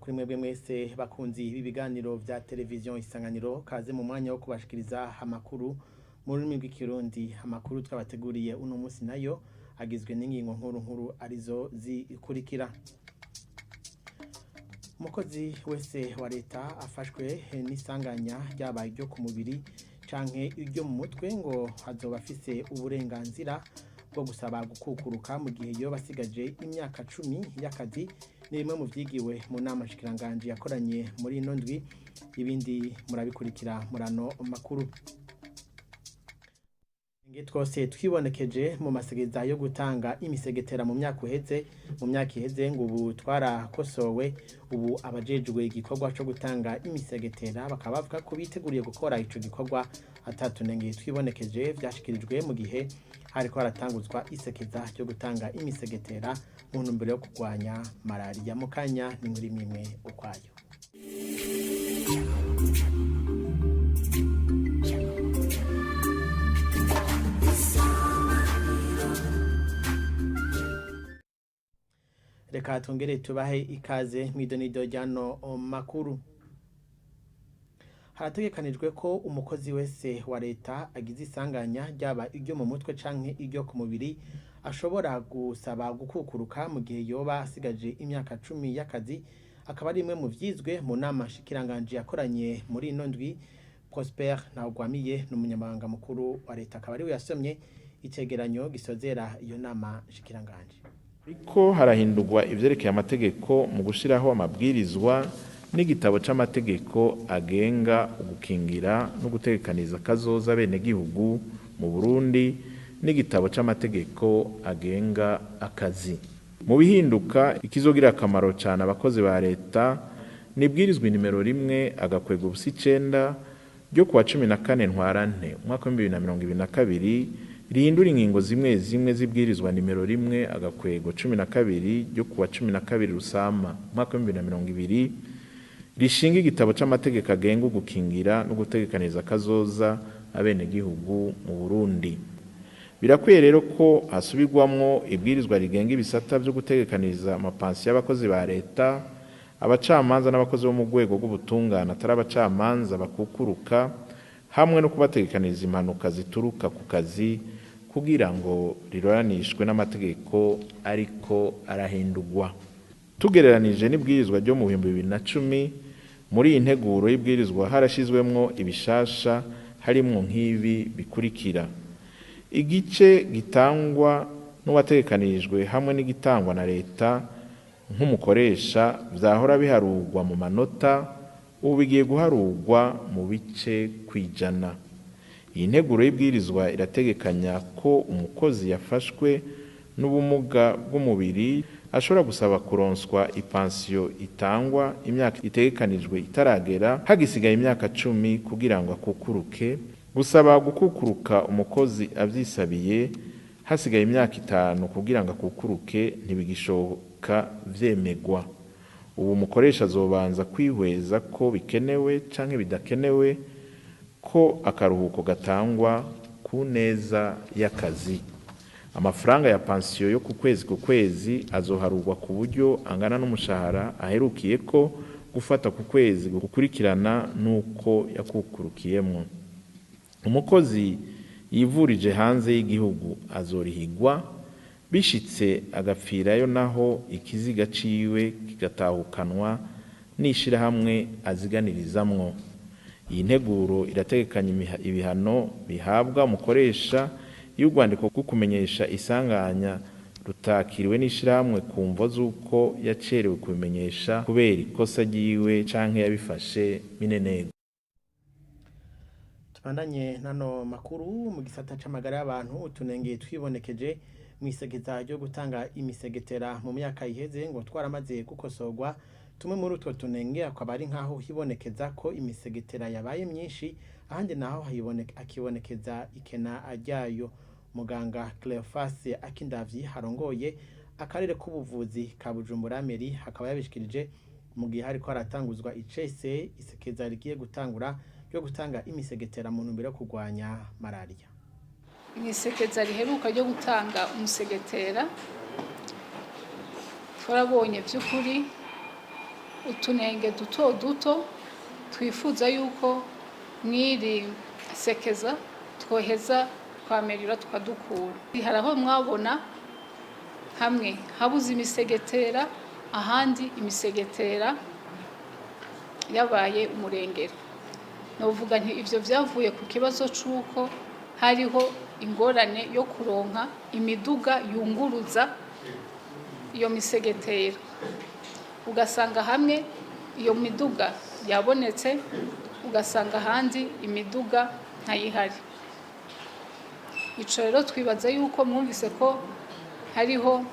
Kuri mwebwe mwese bakunzi b'ibiganiro vya televiziyo Isanganiro, kaze mu mwanya wo kubashikiriza amakuru mu rurimi rw'ikirundi. Amakuru twabateguriye uno munsi nayo agizwe n'ingingo nkuru nkuru arizo zikurikira: umukozi wese wa leta afashwe n'isanganya, ryabaye iryo ku mubiri canke iryo mu mutwe, ngo azoba afise uburenganzira bwo gusaba gukukuruka mu gihe yoba asigaje imyaka 10 y'akazi. Ni bimwe mu vyigiwe mu nama nshikiranganji yakoranye muri ino ndwi. Ibindi murabikurikira murano makuru. Nge twose twibonekeje mu masegereza yo gutanga imisegetera mu myaka iheze, ngo ubu twarakosowe. Ubu abajejwe igikorwa co gutanga imisegetera bakaba bavuga ko biteguriye gukora ico gikorwa atatunenge twibonekeje. Vyashikirijwe mu gihe hariko haratanguzwa isekeza ryo gutanga imisegetera mu ntumbero yo kurwanya malariya. Mu kanya ni inkuru imwe ukwayo. Reka twongere tubahe ikaze mw'idonido ry'ano makuru. Harategekanijwe ko umukozi wese wa leta agize isanganya, ryaba iryo mu mutwe canke iryo ku mubiri, ashobora gusaba gukukuruka mu gihe yoba asigaje imyaka 10 y'akazi. Akaba ari imwe mu vyizwe mu nama nshikiranganji yakoranye muri ino ndwi. Prosper Ntawugwamiye ni umunyamabanga mukuru wa leta, akaba ariwe yasomye icegeranyo gisozera iyo nama nshikiranganji. Ariko harahindurwa ivyerekeye amategeko mu gushiraho amabwirizwa n'igitabo c'amategeko agenga ugukingira no gutegekaniza kazoza abenegihugu mu Burundi n'igitabo c'amategeko agenga akazi. Mu bihinduka, ikizogira akamaro cane abakozi ba leta nibwirizwa nimero 1-09 ryo kuwa 14 Ntwarante umwaka wa 2022, rihindura ingingo zimwe zimwe zibwirizwa nimero 1-12 ryo kuwa 12 Rusama umwaka wa 2020, rishinga igitabo c'amategeko agenga ugukingira no gutegekaniza kazoza abenegihugu mu Burundi. Birakwiye rero ko hasubirwamwo ibwirizwa rigenga ibisata vyo gutegekaniza amapansiyo y'abakozi ba leta, abacamanza n'abakozi bo mu rwego rw'ubutungane atari abacamanza bakukuruka, hamwe no kubategekaniriza impanuka zituruka ku kazi, kugira ngo riroranishwe n'amategeko ariko arahindurwa. Tugereranije n'ibwirizwa ryo mu 2010, muri iyi nteguro y'ibwirizwa harashizwemwo ibishasha, harimwo nk'ibi bikurikira: igice gitangwa n'uwategekanirijwe hamwe n'igitangwa na leta nk'umukoresha vyahora biharurwa mu manota, ubu bigiye guharurwa mu bice kwijana. Iyi nteguro y'ibwirizwa irategekanya ko umukozi yafashwe n'ubumuga bw'umubiri ashobora gusaba kuronswa ipansiyo itangwa imyaka itegekanijwe itaragera, hagisigaye imyaka 10 kugira ngo akukuruke. Gusaba gukukuruka umukozi avyisabiye hasigaye imyaka 5 kugira ngo akukuruke ntibigishoboka vyemegwa. Ubu umukoresha azobanza kwihweza ko bikenewe canke bidakenewe ko akaruhuko gatangwa ku neza y'akazi. Amafaranga ya pansiyo yo ku kwezi ku kwezi azoharurwa ku buryo angana n'umushahara aherukiye ko gufata ku kwezi gukurikirana n'uko yakukurukiyemwo. Umukozi yivurije hanze y'igihugu azorihigwa, bishitse agapfirayo naho ikiziga ciwe kigatahukanwa n'ishirahamwe aziganirizamwo. Iyi nteguro irategekanya ibihano bihabwa umukoresha iyo urwandiko rwo kumenyesha isanganya rutakiriwe n'ishirahamwe ku mvo z'uko yacerewe kubimenyesha kubera ikosa ryiwe canke yabifashe minenegwe. Tubandanye nano makuru. Mu gisata c'amagara y'abantu, utunenge twibonekeje mw'isekeza ryo gutanga imisegetera mu myaka iheze ngo twaramaze gukosorwa. Tumwe muri utwo tunenge akaba ari nk'aho hibonekeza ko imisegetera yabaye myinshi, ahandi naho hakibonekeza ikena ryayo. Muganga Cleophas Akindavyi harongoye akarere k'ubuvuzi ka Bujumbura Mairie akaba yabishikirije mu gihe hariko haratanguzwa icese isekeza rigiye gutangura ryo gutanga imisegetera mu ntumbero yo kurwanya malaria. Mw'isekeza riheruka ryo gutanga umusegetera, twarabonye by'ukuri utunenge duto duto twifuza yuko mw'iri sekeza twoheza twamerera tukadukura. Hari aho mwabona hamwe habuze imisegetera, ahandi imisegetera yabaye umurengera. Novuga nti ivyo vyavuye ku kibazo c'uko hariho ingorane yo kuronka imiduga yunguruza iyo misegetera, ugasanga hamwe iyo miduga yabonetse, ugasanga ahandi imiduga ntayihari. Ico rero twibaza yuko mwumvise ko hariho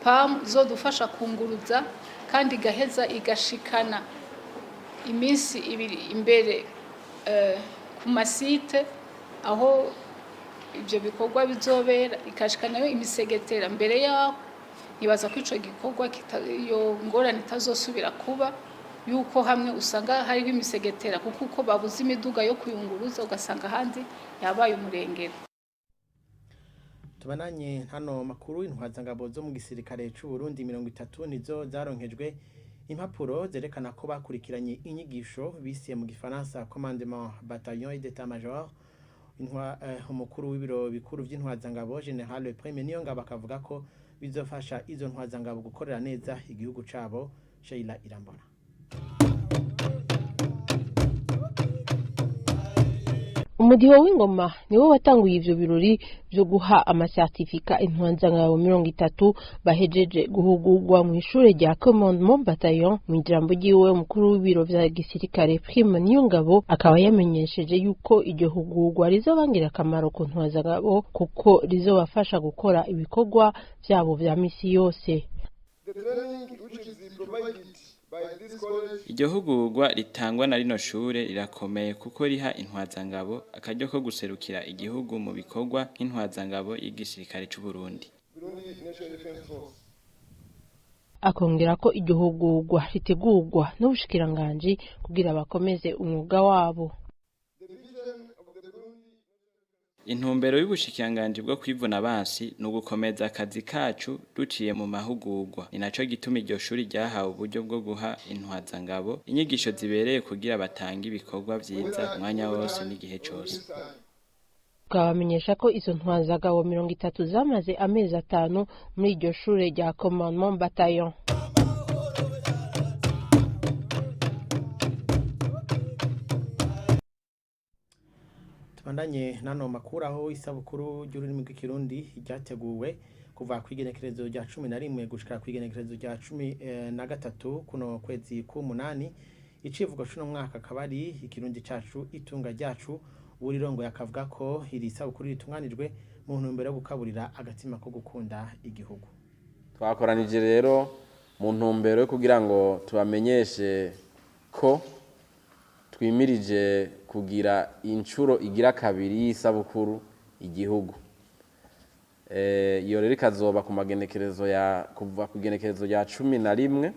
PAM izodufasha kunguruza kandi igaheza igashikana iminsi ibiri imbere ku masite aho ivyo bikorwa bizobera, ikashikanayo imisegetera mbere yaho. Nibaza ko ico gikorwa iyo ngorane itazosubira kuba, yuko hamwe usanga hariho imisegetera kuko uko babuze imiduga yo kuyunguruza, ugasanga ahandi yabaye umurengera. Tubananye hano makuru. Intwazangabo zo mu gisirikare c'u Burundi 30 nizo zaronkejwe impapuro zerekana ko bakurikiranye inyigisho bise mu gifaransa commandement bataillon et d'état major. Umukuru w'ibiro bikuru vy'intwazangabo, Général Prime Niyongabo, akavuga ko bizofasha izo ntwazangabo gukorera neza igihugu cabo. Sheila Irambona. Umudiho w'ingoma niwo watanguye ivyo birori vyo guha amasertifika intwanzangabo 30 bahejeje guhugurwa mu ishure rya commandement bataillon. Mu ijambo ryiwe, umukuru w'ibiro vya gisirikare Prime Niyongabo akaba yamenyesheje yuko iryo hugurwa rizobangira akamaro ku ntwanzangabo, kuko rizobafasha gukora ibikorwa vyabo vya misi yose. Iryo hugurwa ritangwa na rino shure rirakomeye, kuko riha intwazangabo akaryo ko guserukira igihugu mu bikorwa nk'intwazangabo y'igisirikare c'u Burundi. Akongera ko iryo hugurwa ritegurwa n'ubushikiranganji kugira bakomeze umwuga wabo. Intumbero y'ubushikiranganji bwo kwivuna abansi ni ugukomeza akazi kacu duciye mu mahugurwa. Ni naco gituma iryo shuri ryahawe uburyo bwo guha intwazangabo inyigisho zibereye kugira batange ibikorwa vyiza umwanya wose n'igihe cose. Twabamenyesha ko izo ntwazagabo 30 zamaze amezi 5 muri iryo shure rya commandement bataillon. Tubandanye nano makuru, aho isabukuru ry'ururimi rw'ikirundi ryateguwe kuva ku igenekerezo rya 11 gushika ku igenekerezo rya 13 kuno kwezi k'umunani. Icivugo c'uno mwaka akaba ari "Ikirundi cacu, itunga ryacu". Uwurirongoye akavuga ko iri sabukuru ritunganijwe mu ntumbero yo gukaburira agatima ko gukunda igihugu. Twakoranije rero mu ntumbero yo kugira ngo tubamenyeshe ko twimirije kugira incuro igira kabiri y'isabukuru igihugu. Iyo rero ikazoba ku magenekerezo ya kuva ku igenekerezo rya 11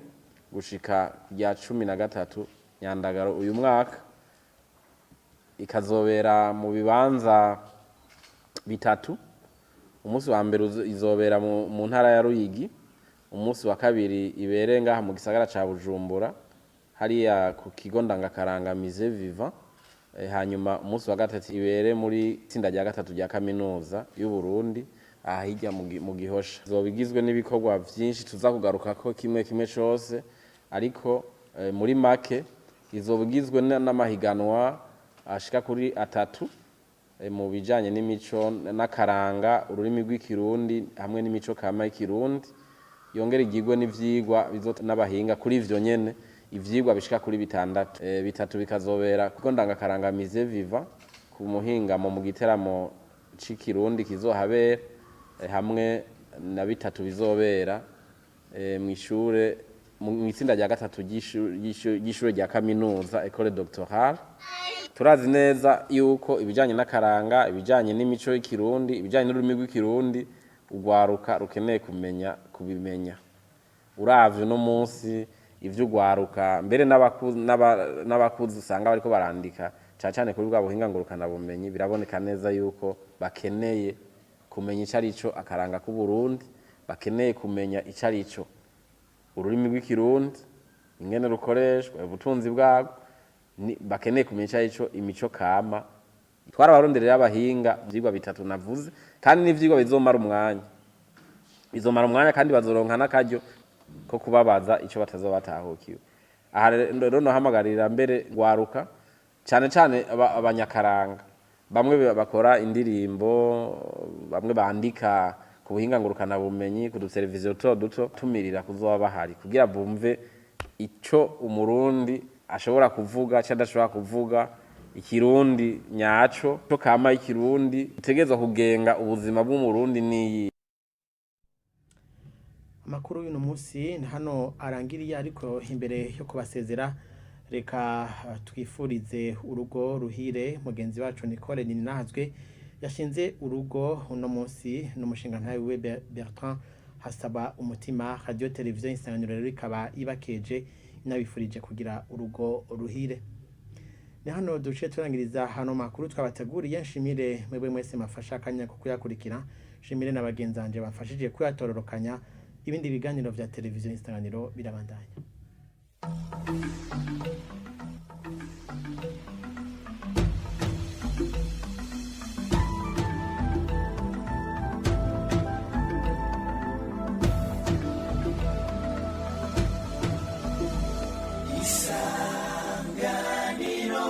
gushika rya 13 Nyandagaro uyu mwaka, ikazobera mu bibanza bitatu. Umunsi wa mbere izobera mu ntara ya Ruyigi, umunsi wa kabiri ibere ngaha mu gisagara ca Bujumbura, hariya ku kigo ndangakaranga Musée Vivant, hanyuma umunsi wa gatatu ibere muri itsinda rya gatatu rya kaminuza y'u Burundi, aha hirya mu Gihosha. Izoba igizwe n'ibikorwa vyinshi tuza kugarukako kimwe kimwe cose, ariko muri make izoba igizwe n'amahiganwa ashika kuri atatu mu bijanye n'imico n'akaranga, ururimi rw'ikirundi hamwe n'imico kama y'ikirundi, yongera igirwe n'ivyigwa n'abahinga kuri ivyo nyene, ivyigwa bishika kuri bitandatu. Bitatu bikazobera kuko ndangakaranga Musée Vivant ku muhingamo mu giteramo c'ikirundi kizohabera, hamwe na bitatu bizobera mw'ishure mw'itsinda rya gatatu ry'ishure rya kaminuza, Ecole Doctorale. Turazi neza yuko ibijanye n'akaranga, ibijanye n'imico y'ikirundi, ibijanye n'ururimi rw'ikirundi, urwaruka rukeneye kumenya kubimenya. Uravye uno munsi ivy'urwaruka, mbere n'abakuze usanga bariko barandika cane cane kuri bwa buhinga ngurukana bumenyi, biraboneka neza yuko bakeneye kumenya ico arico akaranga k'Uburundi, bakeneye kumenya ico arico ururimi rw'ikirundi. Ingene rukoreshwa, ubutunzi bwarwo, bakeneye kumenya ico arico imico kama. Twarabaronderera abahinga, ivyigwa bitatu navuze, kandi n'ivyigwa bizomara umwanya, bizomara umwanya, kandi bazoronka n'akaryo ko kubabaza ico batazoba batahukiwe. Aha rero nohamagarira mbere gwaruka, cane cane abanyakaranga, bamwe bakora indirimbo, bamwe bandika ku buhinga ngurukana bumenyi, ku duteleviziyo duto duto, tumirira kuzoba bahari kugira bumve ico Umurundi ashobora kuvuga cyangwa adashobora kuvuga, Ikirundi nyaco, cyo kama y'Ikirundi itegerezwa kugenga ubuzima bw'Umurundi niyi. Amakuru y'uno munsi ni hano arangiriye, ariko imbere yo kubasezera reka twifurize urugo ruhire mugenzi wacu Nicole Ninahazwe yashinze urugo uno munsi n'umushinga ntawe we Bertrand Hasaba Umutima. Radio Televiziyo Isanganiro rero ikaba ibakeje, inabifurije kugira urugo ruhire. Ni hano duce turangiriza hano makuru twabateguriye. Nshimire mwebwe mwese mafasha akanya ko kuyakurikira, nshimire na bagenzi banje bamfashije kuyatororokanya. Ibindi biganiro vya Televiziyo Isanganiro birabandanya. Isanganiro.